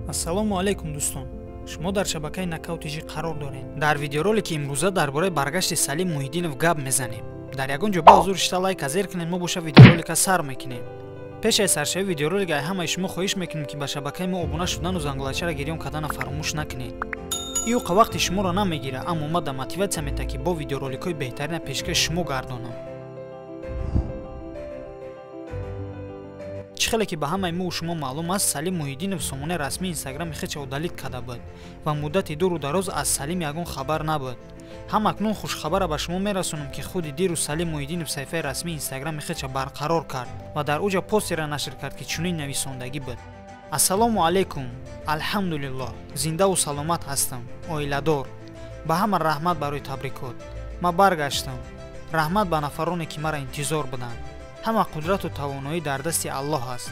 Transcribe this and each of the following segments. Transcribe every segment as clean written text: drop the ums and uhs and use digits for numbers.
Ассалому алайкум, дӯстон. Шумо дар шабакаи Нокаут ТЖ қарор доред. Дар видеоролики имрӯза дар бораи баргашти Салим Муҳиддинов гап мезанем. Дар ягон ҷо ба ҳузур шита лайка зер кунед, мо боша видеоролика сар мекунем. Пеш аз саршавии видеоролик ай ҳамаи шумо хоҳиш мекунем, ки ба шабакаи мо обуна шудану зангулачаро гирён кардана фаромӯш накунед. Июқа вақти шуморо намегира, аммо ма да мотиватсия мета, ки бо видеороликҳои беҳтарина пешкаши шумо гардонам. Чӣ хеле ки ба ҳамаи мову шумо маълум аст, Салим Муҳиддинов сомонаи расмии инстаграми худша удалить карда буд ва муддати дуру дароз аз Салим ягон хабар набуд. Ҳам акнун хушхабара ба шумо мерасонам, ки худи дирӯз Салим Муҳиддинов саҳифаи расмии инстаграми худша барқарор кард ва дар уҷа постеро нашр кард, ки чунин нависондагӣ буд: «Ассалому алайкум, алҳамдулиллоҳ, зиндаву саломат ҳастам, оиладор. Ба ҳама раҳмат барои табрикот. Ман баргаштам. Раҳмат ба нафароне, ки маро интизор буданд. Ҳама қудрату тавоноӣ дар дасти Аллоҳ аст».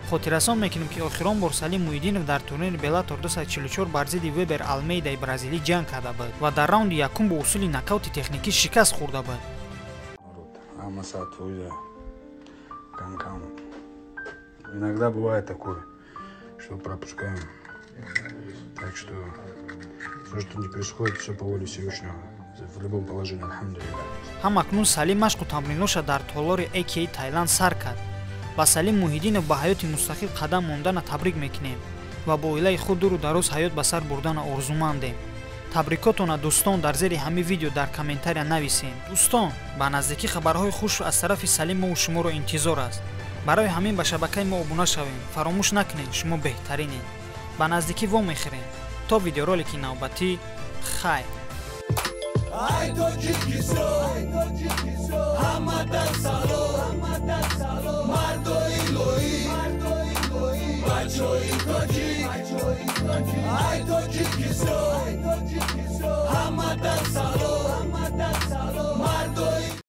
Хотиррасон мекунем, ки охирон бор Салим Муҳиддинов дар турнири Беллатор 244 бар зидди Вебер Алмейдаи бразилӣ ҷанг карда буд ва дар раунди якум бо усули нокаути техникӣ шикаст хӯрда буд. Народ, ҳама саатҳои кам-кам. Иногда бывает такое, что пропускаем. Так что все, что не происходит, все по воле Всевышнего. В любом положении, алхамдулиллах. Ҳам акнун Салим машқу тамриноша дар толори AKA Тайланд сар кард. Ба Салим Муҳиддинов ба ҳаёти мустақил қадам мондана табрик мекунем ва бо оилаи худ дуру дароз ҳаёт ба сар бурдана орзумандем. Табрикотона, дӯстон, дар зери ҳамин видео дар комментария нависем. Дӯстон, ба наздикӣ хабарҳои хуш аз тарафи Салим мову шуморо интизор аст. Барои ҳамин ба шабакаи мо обуна шавем. Фаромӯш накунед, шумо беҳтаринед. Ба наздикӣ вомехӯрем. То видеоролики навбатӣ, хайр. Ай Тоҷикистон, ҳамада салом, мардои лоӣ, бачои тоҷик.